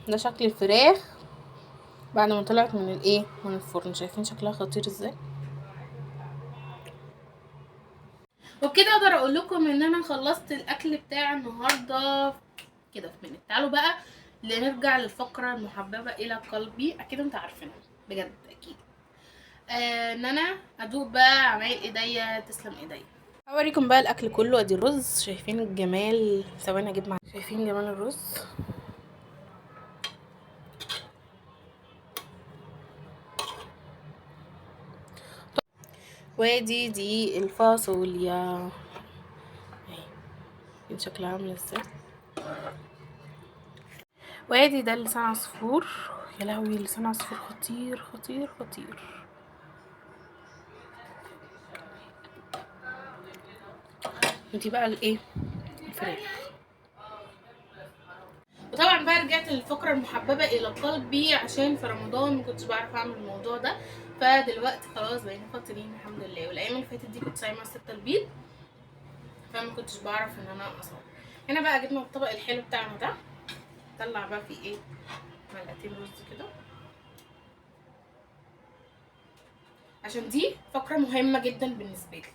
ده شكل الفراخ بعد ما طلعت من الايه، من الفرن. شايفين شكلها خطير ازاي؟ وبكده اقدر اقول لكم ان انا خلصت الاكل بتاع النهارده كده في منت. تعالوا بقى نرجع للفقرة المحببة الى قلبي، اكيد انتوا عارفينها بجد اكيد، ان انا ادوق بقى عمايل ايديا. تسلم ايديا. هوريكم بقى الاكل كله. ادي الرز، شايفين الجمال؟ ثواني اجيب معايا. شايفين جمال الرز؟ وادي دي الفاصوليا اهي شكلها عامل ازاي. وادي ده لسان عصفور. يا لهوي لسان عصفور خطير خطير خطير. ودي بقى الايه، الفراخ. وطبعا بقى رجعت للفقرة المحببة الى قلبي، عشان في رمضان ما كنتش بعرف اعمل الموضوع ده، فدلوقتي خلاص بقينا فاطرين الحمد لله. والايام اللي فاتت دي كنت صايمه 6 البيض، فما كنتش بعرف ان انا اصور. هنا بقى جبنا الطبق الحلو بتاعنا ده، طلع بقى فيه ايه، معلقتين رز كده، عشان دي فقره مهمة جدا بالنسبة لي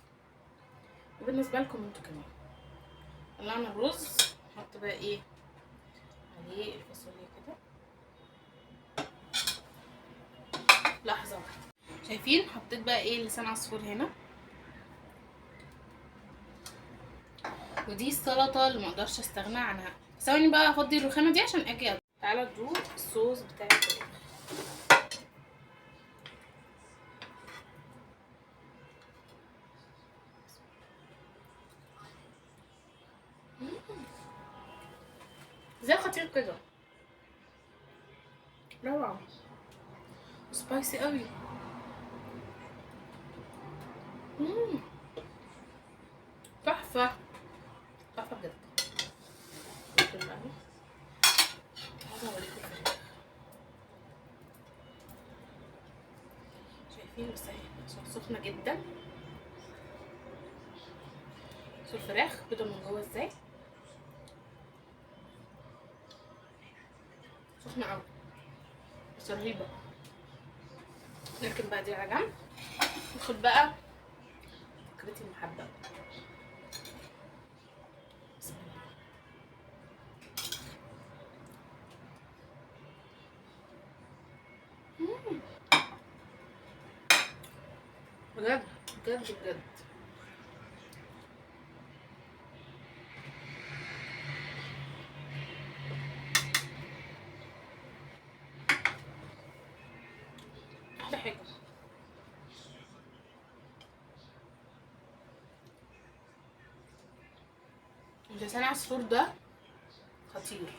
وبالنسبة لكم انتوا كمان. طلعنا الرز، نحط بقى ايه عليه الفاصوليا كده. لحظة واحدة، شايفين حطيت بقى ايه لسان عصفور هنا. ودي السلطة اللي ما اقدرش استغنى عنها. ثواني بقى افضي الرخامه دي عشان اجي أدوق. تعالوا تدوق الصوص بتاع الفراخ. زي خطير كده، روعه، سبايسي قوي. تحفة تحفة بجد. شايفين؟ بس اهي عشان سخنة جدا. بصوا الفراخ بيضة من جوه ازاي، سخنة قوي بس رهيبة. نركن بقى دي على جنب، ندخل بقى فكرتي المحببة. بسم الله. بجد بجد بجد احلى حاجة. لسان عصفور ده خطير.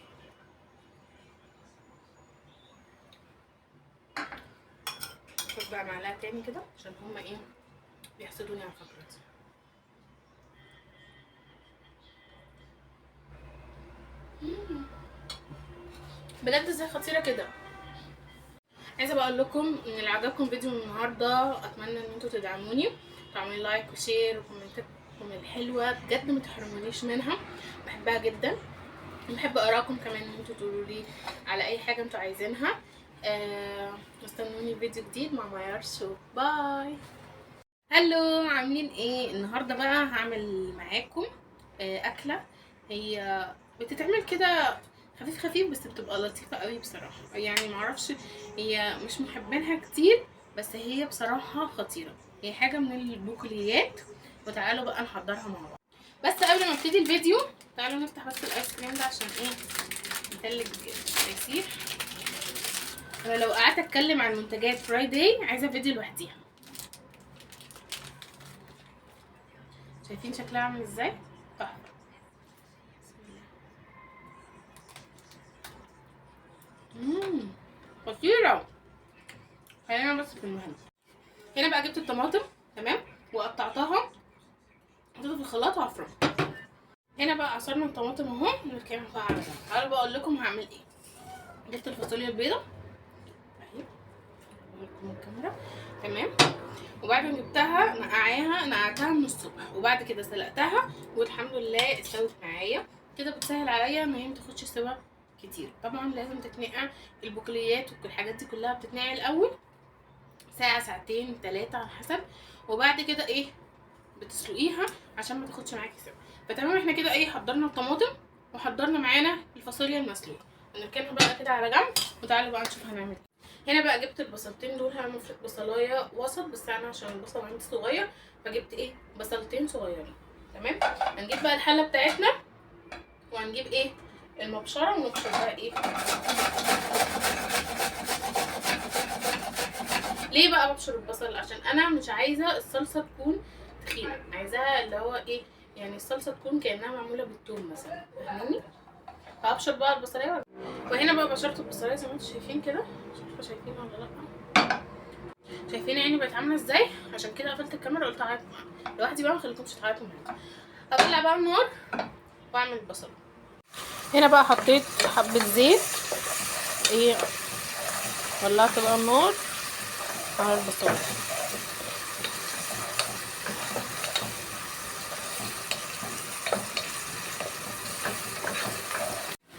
احط بقى معلقه تاني كده عشان هما ايه بيحسدوني على الفقرة دي. بجد ازاي خطيرة كده. عايزه بقى اقول لكم ان لو عجبكم فيديو النهارده اتمنى ان انتوا تدعموني، تعملوا like و share وكومنتاتكم الحلوة بجد ما تحرمونيش منها، بحبها جدا. بحب اراكم كمان ان انتوا تقولوا لي على اي حاجة انتوا عايزينها. استنوني في فيديو جديد مع ميار شو. bye. hello، عاملين ايه؟ النهارده بقى هعمل معاكم اكله هي بتتعمل كده خفيف خفيف بس بتبقى لطيفة قوي بصراحة. يعني معرفش هي مش محبينها كتير بس هي بصراحة خطيرة. هي حاجة من البقوليات، وتعالوا بقى نحضرها مع بعض. بس قبل ما ابتدي الفيديو تعالوا نفتح بس الايس كريم ده عشان ايه نتلج يسيح. انا لو قعدت اتكلم عن منتجات فرايداي عايزه فيديو لوحديها. شايفين شكلها عامل ازاي؟ تحفة. خطيرة. خلينا بس في المهم. هنا بقى جبت الطماطم تمام وقطعتها، حطيتها في الخلاط وعفرمها. هنا بقى عصرنا الطماطم اهو، نركنها بقى على جنب. تعالوا بقى اقول لكم هعمل ايه. جبت الفاصوليا البيضاء اهي، اوريكم الكاميرا تمام. وبعد ما جبتها نقعتها من الصبح، وبعد كده سلقتها والحمد لله استوت معايا كده. بتسهل عليا ان هي ما تاخدش سوا كتير. طبعا لازم تتنقع البقوليات والحاجات دي كلها، بتتنقع الاول ساعة ساعتين 3 على حسب، وبعد كده ايه بتسلقيها عشان ما تاخدش معاكي سوا. فتمام، احنا كده ايه حضرنا الطماطم وحضرنا معانا الفاصوليا المسلوقه، هنركنها بقى كده على جنب. وتعالوا بقى نشوف هنعمل ايه. هنا بقى جبت البصلتين دول، هعمل بصلايه وسط، بس انا عشان البصل عندي صغير فجبت ايه بصلتين صغيرين. تمام، هنجيب بقى الحلة بتاعتنا وهنجيب ايه المبشره ونبشر بقى ايه. ليه بقى ببشر البصل؟ عشان انا مش عايزه الصلصه تكون تخينة، عايزاها اللي هو ايه يعني الصلصه تكون كانها معمولة بالثوم مثلا، فاهميني؟ فابشر بقى البصلايه. وهنا بقى بشرت البصلايه زي ما انتم شايفين كده، مش عارفه شايفين ولا لا، شايفين عيني بقت عامله ازاي؟ عشان كده قفلت الكاميرا قلت اعيط لوحدي بقى، ما خليكمش تعيطوا معايا. هولع بقى النار واعمل البصل. هنا بقى حطيت حبه زيت، ايه ولعت بقى النار على البصل.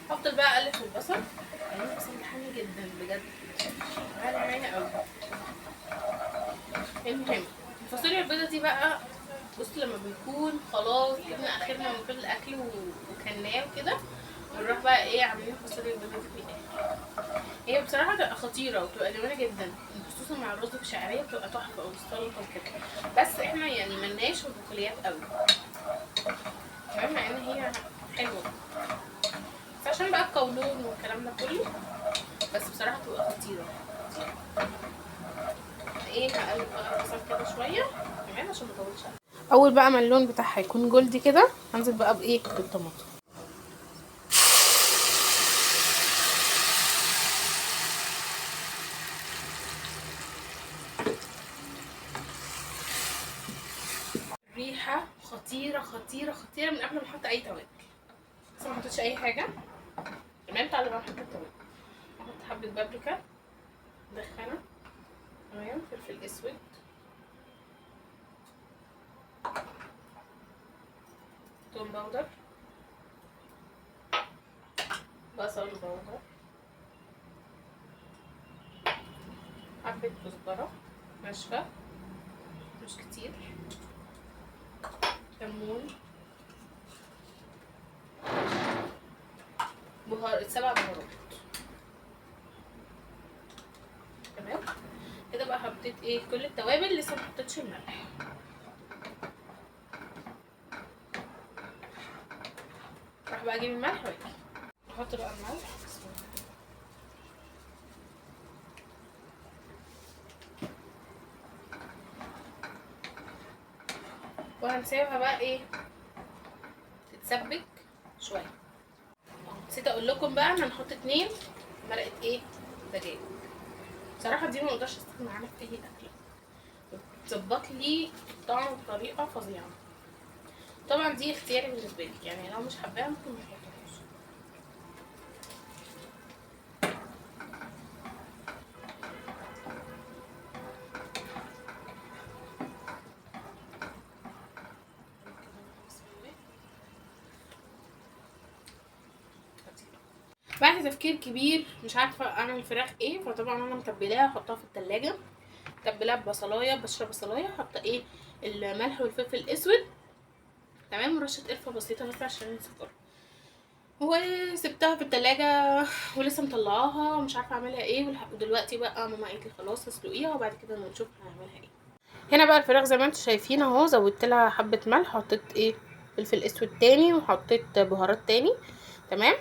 هفضل بقى اقلب في البصل، يعني البصل ده حامي جدا بجد، غالي معايا قوي. المهم الفاصوليا البيضة دي بقى، بص لما بنكون خلاص جبنا اخرنا من كل الاكل وكلناه وكده، بنروح بقى ايه عاملين الفاصوليا البيضة دي في الاخر. هي بصراحة بتبقى خطيرة وبتبقى جميلة جدا، خصوصا مع الرز بالشعريه بتبقى تحفة او السلطة وكده. بس احنا يعني ملناش في البقوليات قوي، تمام، مع ان هي حلوة بس عشان بقى القولون والكلام ده كله، بس بصراحة بتبقى خطيرة. ايه هقلب بقى البصل كده شوية، تمام، عشان ما اطولش. اول بقى ما اللون بتاعها يكون جولدي كده، هنزل بقى بايه بالطماطم. ريحه خطيرة خطيرة خطيرة من قبل ما احط اي توابل، بس ما حطيتش اي حاجة. تمام، تعالوا بقى نحط التوابل. احط حبه بابريكا مدخنه، تمام، فلفل اسود، توم powder، بصل powder، حبه كزبره ناشفة مش كتير، كمون، بهار، 7 بهارات. تمام كده بقى حطيت ايه كل التوابل، لسه ما حطيتش الملح. راح بقى اجيب الملح واجي احط بقى الملح. وهنسيبها بقى ايه تتسبك شوية. نسيت اقول لكم بقى ان هنحط 2 مرقه ايه دجاج. بصراحة دي ما اقدرش استغنى عنها في اي اكله، بتظبط لي الطعم بطريقة فظيعة. طبعا دي اختياري بالنسبة لي، يعني لو مش حباها ممكن ما تحطهاش. بعد تفكير كبير مش عارفه اعمل فراخ ايه، فطبعا انا متبلاها احطها في التلاجة، متبلاها ببصلايه، بشره بصلايه، حاطه ايه الملح والفلفل الاسود، تمام، ورشه قرفه بسيطة بس عشان السكر. وسبتها في التلاجة ولسه مطلعاها ومش عارفه اعملها ايه. ودلوقتي بقى ماما قالت لي خلاص اسلقيها وبعد كده نشوف هنعملها ايه. هنا بقى الفراخ زي ما انتم شايفين اهو، زودت لها حبه ملح، حطيت ايه فلفل اسود تاني، وحطيت بهارات تاني، تمام،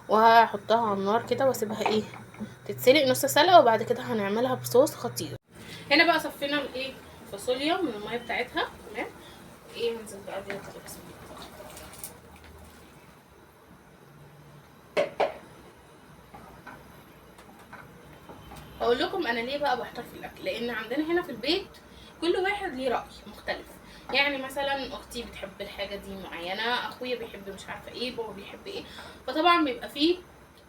وهحطها على النار كده واسيبها ايه تتسلق نص سلقه، وبعد كده هنعملها بصوص خطير. هنا بقى صفينا الايه الفاصوليا من المية بتاعتها، تمام. ايه هنزل بقى بيها كده بسم الله. اقول لكم انا ليه بقى بحتار في الاكل، لان عندنا هنا في البيت كل واحد ليه راي مختلف. يعني مثلا اختي بتحب الحاجة دي معينة، اخويا بيحب مش عارفه ايه، بابا بيحب ايه، فطبعا بيبقى فيه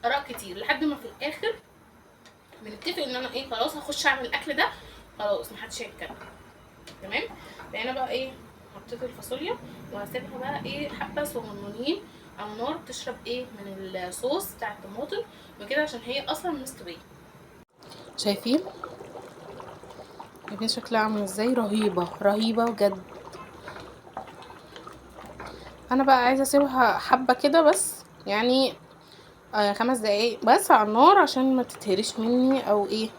اراء كتير لحد ما في الاخر بنتفق ان انا ايه خلاص هخش اعمل الاكل ده، خلاص محدش هيتكلم، تمام. فانا بقى ايه حطيت الفاصوليا وهسيبها بقى ايه حبه صغننين على النار تشرب ايه من الصوص بتاع الطماطم وكده، عشان هي اصلا مستوية. شايفين شكلها عامل ازاي؟ رهيبة رهيبة بجد. انا بقى عايزه اسيبها حبه كده بس، يعني 5 دقايق بس على النار عشان ما تتهريش مني او ايه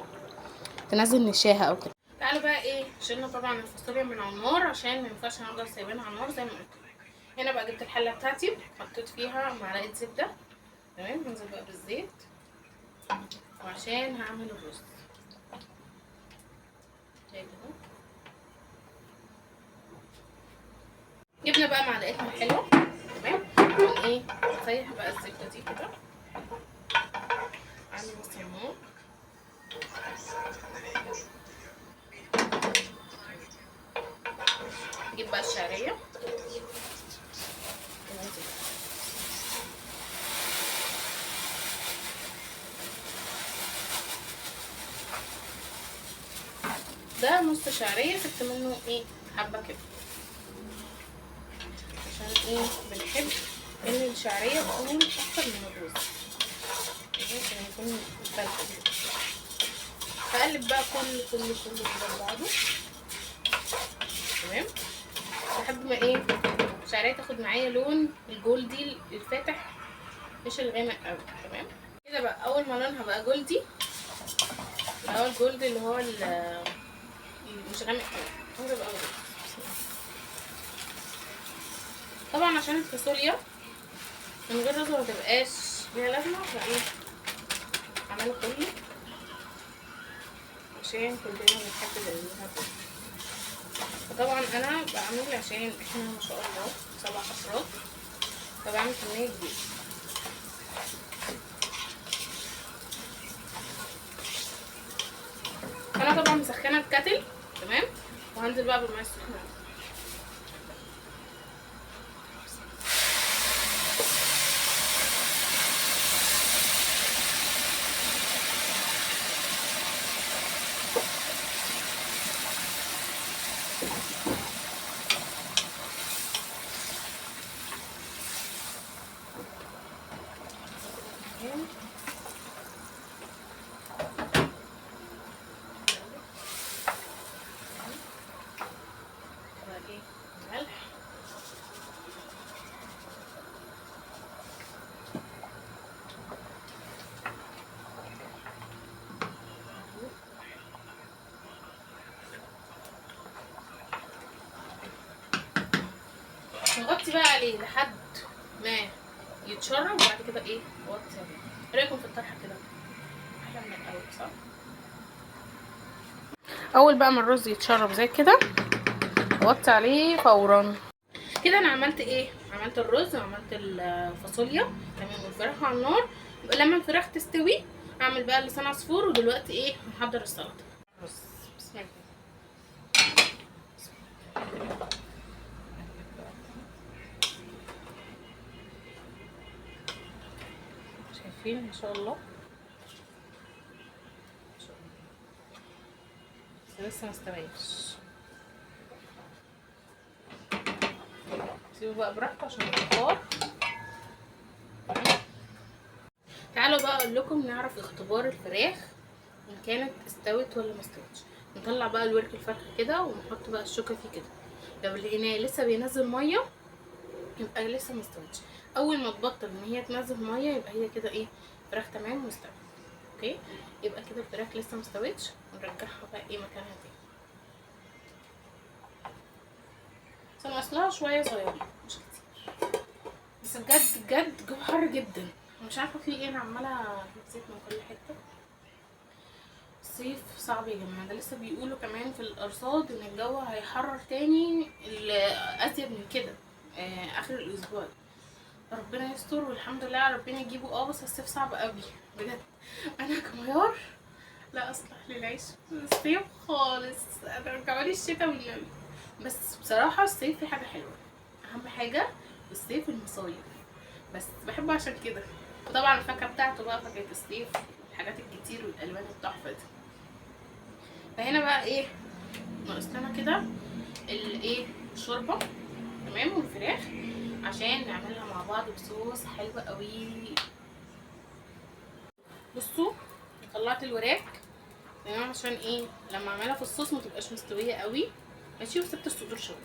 تنزل نشاها او كده. تعالوا بقى ايه، شلنا طبعا الفاصوليا من على النار عشان ما ينفعش نفضل سايبينها على النار زي ما قلت. هنا بقى جبت الحلة بتاعتي، حطيت فيها معلقه زبدة، تمام. هنزل بقى بالزيت وعشان هعمل الرز كده. جبنا بقى معلقتنا الحلوة، تمام. ايه نسيح بقى الزبدة دي كده على النار. نجيب بقى الشعرية، ده نص شعرية سبت منه ايه حبه كده، عشان ايه بنحب ان الشعرية تكون اكتر من الرز، عشان يكون مفلفل كده. هقلب بقى كل كله كله كده ببعضه، تمام، لحد ما ايه الشعرية تاخد معايا لون الجولدي الفاتح مش الغامق قوي، تمام كده. بقى اول ما لونها بقى جولدي، اللي هو الجولد اللي هو مش غامق قوي، هو بقى رز. طبعا عشان الفاصوليا من غير رز ما تبقاش ليها لازمه، فايه عمله كله عشان كلنا بنحب نعملها كله. فطبعا انا بعمل عشان احنا ما شاء الله 7 افراد، فبعمل كمية كبيرة. انا طبعا مسخنه الكتل، تمام، وهنزل بقى بالمية السخنة. ملح، نغطي بقى عليه لحد ما يتشرب، وبعد كده ايه نغطي عليه. ايه رايكم في الطرحة كده؟ احلى من الاول صح؟ اول بقى ما الرز يتشرب زي كده وطي عليه فورا كده. انا عملت ايه؟ عملت الرز وعملت الفاصوليا، تمام، والفراخ على النار. لما الفراخ تستوي اعمل بقى لسان عصفور. ودلوقتي ايه هحضر السلطة. رز، بسم الله. شايفين ما شاء الله، ما شاء الله، بس لسه ما استويش. سيبوا بقى براحته عشان البخار. تعالوا بقى اقول لكم نعرف اختبار الفراخ ان كانت استوت ولا ما استوتش. نطلع بقى الورك الفرخه كده ونحط بقى الشوكة فيه كده. لو لقيناه لسه بينزل مية يبقى لسه ما استوتش. اول ما تبطل ان هي تنزل مية يبقى هي كده ايه فراخ تمام واستوت. okay، يبقى كده الفراخ لسه ما استوتش، ونرجعها بقى ايه مكانها تاني. بس ناقصلها شوية صغيرين مش كتير، بس بجد بجد جو حر جدا، مش عارفه في ايه، انا عماله اجيب زيت من كل حتة. الصيف صعب يا جماعة، ده لسه بيقولوا كمان في الارصاد ان الجو هيحرر تاني ازيد من كده اخر الاسبوع. ربنا يستر والحمد لله ربنا يجيبه. بس الصيف صعب قوي بجد. انا كميار لا اصلح للعيش في الصيف خالص، انا رجعولي الشتاء والنبي. بس بصراحة الصيف في حاجة حلوة، اهم حاجة الصيف المصايف، بس بحبه عشان كده. وطبعا الفاكهة بتاعته بقى فاكهة الصيف والحاجات الكتير والالوان التحفة دي. فهنا بقى ايه ناقص لنا كده الايه الشوربة، تمام، والفراخ. عشان نعملها مع بعض بصوص حلو قوي. بصوا طلعت الوراك تمام، عشان ايه؟ لما اعملها في الصوص ما تبقاش مستوية قوي، ماشي. وسبت الصدور شوية.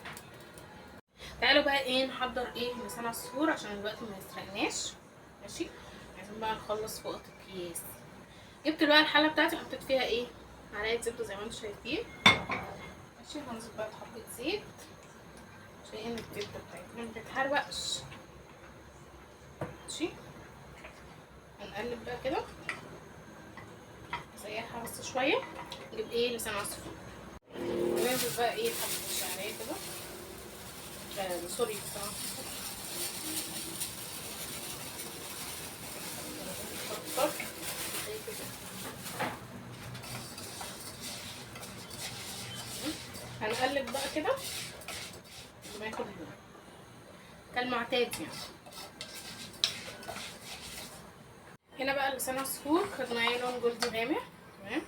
تعالوا بقى ايه نحضر ايه لسان عصفور عشان الوقت ما يسرقناش، ماشي. عايزين بقى نخلص في وقت القياس. جبت بقى الحلة بتاعتي حطيت فيها ايه؟ معلقه زبدة زي ما انتم شايفين، ماشي. هنزل بقى بحبه زيت عشان الزبدة بتاعتنا ما تتحرقش، ماشي. هنقلب بقى كده، نسيحها بس شوية. نجيب ايه لسان عصفور، وننزل بقى ايه حبه الشعرية كده، سوري لسان عصفور. هنقلب بقى كده ما ياخد لون كالمعتاد يعني. هنا بقى لسان عصفور خد معايا لون جولدي غامق، تمام.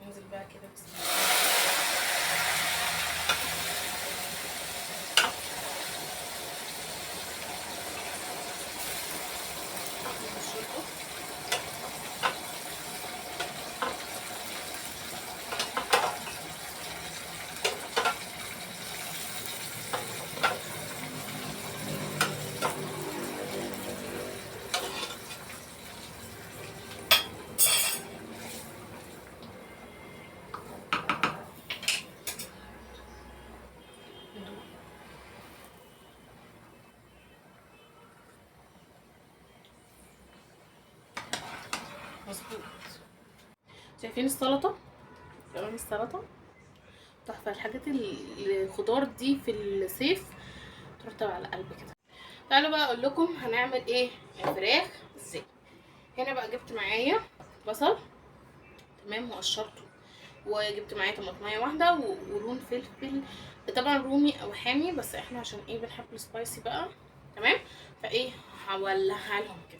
ننزل بقى كده بسم الله. مظبوط. شايفين السلطة؟ تمام، السلطة تحفة. الحاجات الخضار دي في الصيف ترطب على القلب كده. تعالوا بقى اقول لكم هنعمل ايه الفراخ ازاي. هنا بقى جبت معايا بصل، تمام، وقشرته، وجبت معايا طماطميه واحدة وقرون فلفل، طبعا رومي او حامي، بس احنا عشان ايه بنحب السبايسي بقى، تمام. فايه هولعها لهم كده.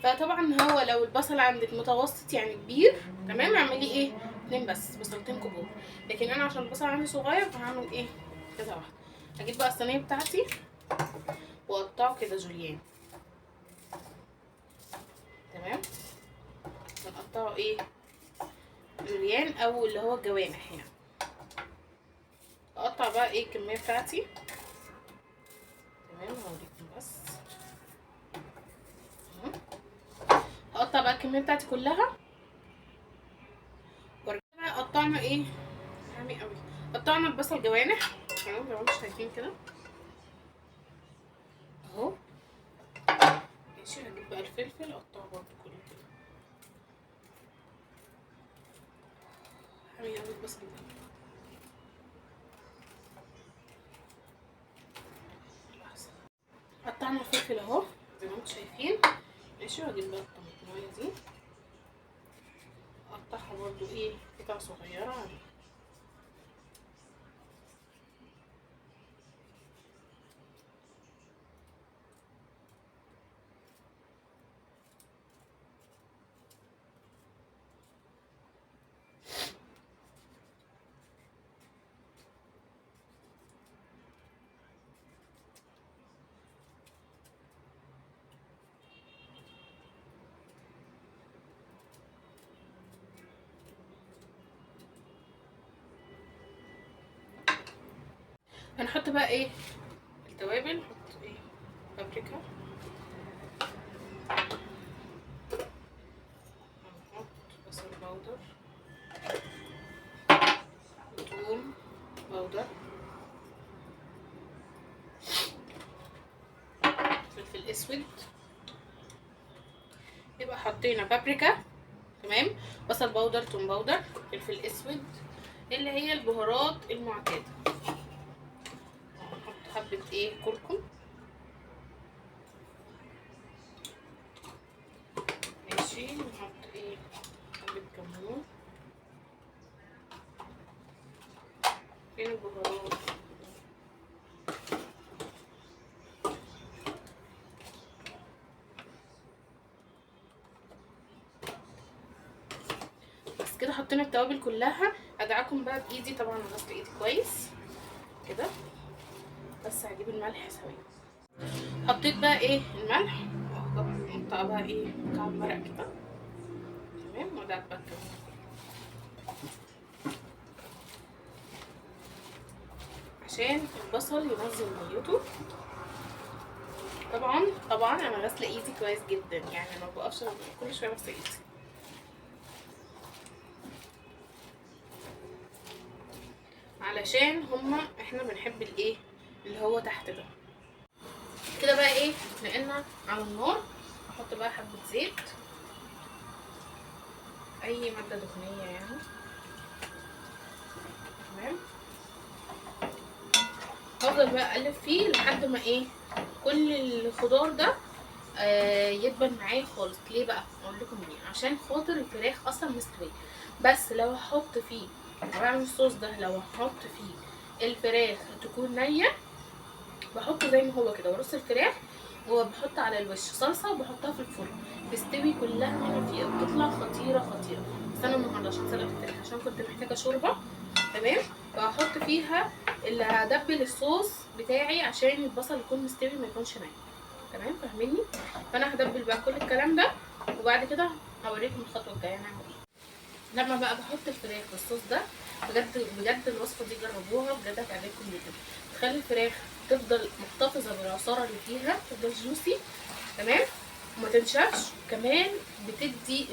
فطبعا هو لو البصل عندك متوسط يعني كبير، تمام، اعملي ايه 2 بس، بصلتين كبار. لكن انا عشان البصل عندي صغير فهعمل ايه كده واحدة. هجيب بقى الصينية بتاعتي واقطعه كده جوليان، تمام. هنقطعه ايه جوليان او اللي هو الجوانح يعني. اقطع بقى ايه الكمية بتاعتي، تمام. هوريكم بس. هقطع بقى الكمية بتاعتي كلها. وارجع بقى قطعنا ايه حامي قوي، قطعنا البصل جوانح، تمام، زي ما انتم شايفين كده اهو، ماشي. هجيب بقى الفلفل اقطعه برده كله كده، حامي قوي البصل ده. قطعنا الفلفل اهو زي ما انتم شايفين، ماشي. وهجيب بقى الطماطمايه دي اقطعها برضو ايه قطع صغيرة عليها. هنحط بقى ايه التوابل، نحط ايه بابريكا، هنحط بصل powder، وثوم powder، فلفل اسود. يبقى حطينا بابريكا، تمام، بصل powder، ثوم powder، فلفل اسود، اللي هي البهارات المعتادة. حبة ايه كركم، ماشي. نحط ايه حبة كمون. فين البهارات؟ بس كده حطينا التوابل كلها. ادعكم بقى بايدي، طبعا غسل ايدي كويس كده، بس هجيب الملح سويه. حطيت بقى ايه الملح، مقطعه بقى ايه مكعب مرق كده، تمام. وده بقى كده عشان البصل ينزل ميته. طبعا طبعا انا غاسله ايدي كويس جدا، يعني ما بقفش كل شوية بغسل ايدي. علشان هما احنا بنحب الايه اللي هو تحت ده كده. بقى ايه نقلنا على النار، احط بقى حبه زيت، اي مادة دهنية يعني، تمام. هفضل بقى اقلب فيه لحد ما ايه كل الخضار ده يدبل معايا خالص. ليه بقى؟ اقول لكم ليه، عشان خاطر الفراخ اصلا مستوية، بس لو هحط فيه بعمل الصوص ده، لو هحط فيه الفراخ تكون نيه بحطه زي ما هو كده، وارص الفراخ وبحط على الوش صلصه وبحطها في الفرن تستوي كلها بما فيها، بتطلع خطيرة خطيرة. بس انا النهارده عشان سلقت الفراخ عشان كنت محتاجه شوربة، تمام، فهحط فيها اللي هدبل الصوص بتاعي عشان البصل يكون مستوي ما يكونش نايم، تمام، فاهميني؟ فانا هدبل بقى كل الكلام ده وبعد كده هوريكم الخطوة الجاية هنعمل ايه. لما بقى بحط الفراخ والصوص ده، بجد بجد الوصفة دي جربوها بجد هتعجبكم جدا. تخلي الفراخ تفضل محتفظة بالعصاره اللي فيها، تفضل جوسي، تمام، وما تنشفش. كمان بتدي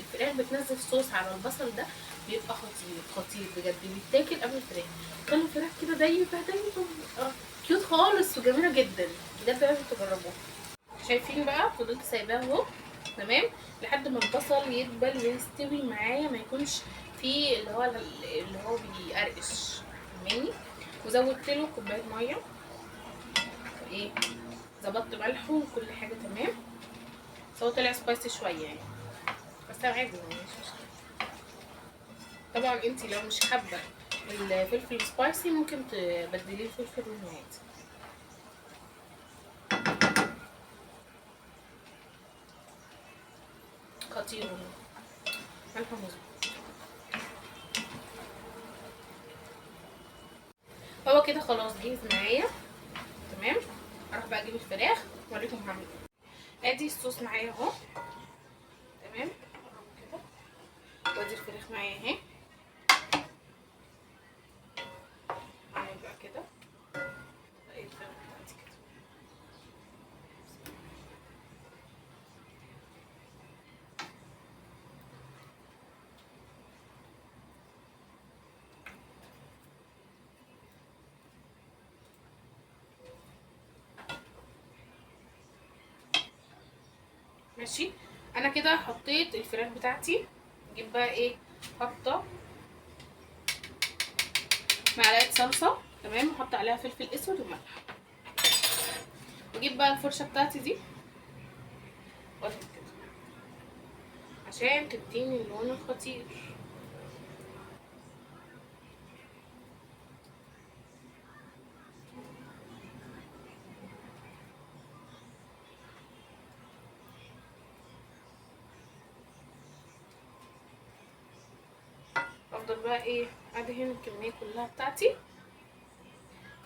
الفراخ بتنزل صوص على البصل ده، بيبقى خطير خطير بجد، بيتاكل قبل الفراخ. خلي الفراخ كده دايبه دايبه cute خالص وجميلة جدا بجد، لازم تجربوها. شايفين بقى فضلت سايباه اهو، تمام، لحد ما البصل يدبل ويستوي معايا، ما يكونش فيه اللي هو بيقرقش، فاهماني؟ وزودت له كوباية مية، ايه ظبطت ملحة وكل حاجة تمام. بس هو طلع سبايسي شوية يعني، بس عادي يعني مش مشكلة. طبعا انتي لو مش حابة الفلفل سبايسي ممكن تبدليه الفلفل رومي عادي. خطير والله، ملحة مظبوط. هو كده خلاص جاهز معايا، تمام. اروح بقى اجيب الفراخ واوريكم هعمل ايه. ادي الصوص معايا اهو، تمام كده، وادي الفراخ معايا اهي. اعمل بقى كده الفراخ بتاعتي كده. ماشي، انا كده حطيت الفراخ بتاعتي. اجيب بقى ايه، حاطه معلقه صلصه، تمام، واحط عليها فلفل اسود وملح. واجيب بقى الفرشة بتاعتي دي واضغط كده عشان تديني اللون الخطير. افضل بقى ايه ادهن الكمية كلها بتاعتي،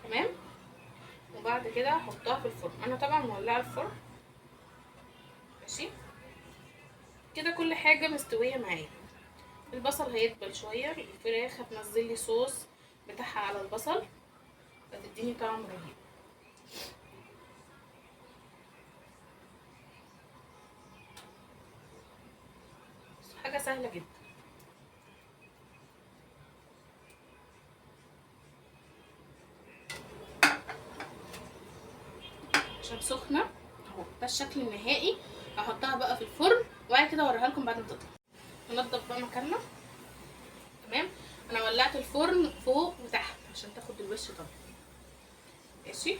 تمام. وبعد كده احطها في الفرن. انا طبعا مولعه الفرن، ماشي كده. كل حاجة مستوية معايا. البصل هيدبل شوية، الفراخ هتنزل لي صوص بتاعها على البصل، هتديني طعم رهيب. حاجة سهلة جدا. عشان سخنة اهو، ده الشكل النهائي. هحطها بقى في الفرن وبعد كده اوريها لكم بعد ما تطلع. ننضف بقى مكاننا، تمام. انا ولعت الفرن فوق وتحت عشان تاخد الوش طبعا، ماشي.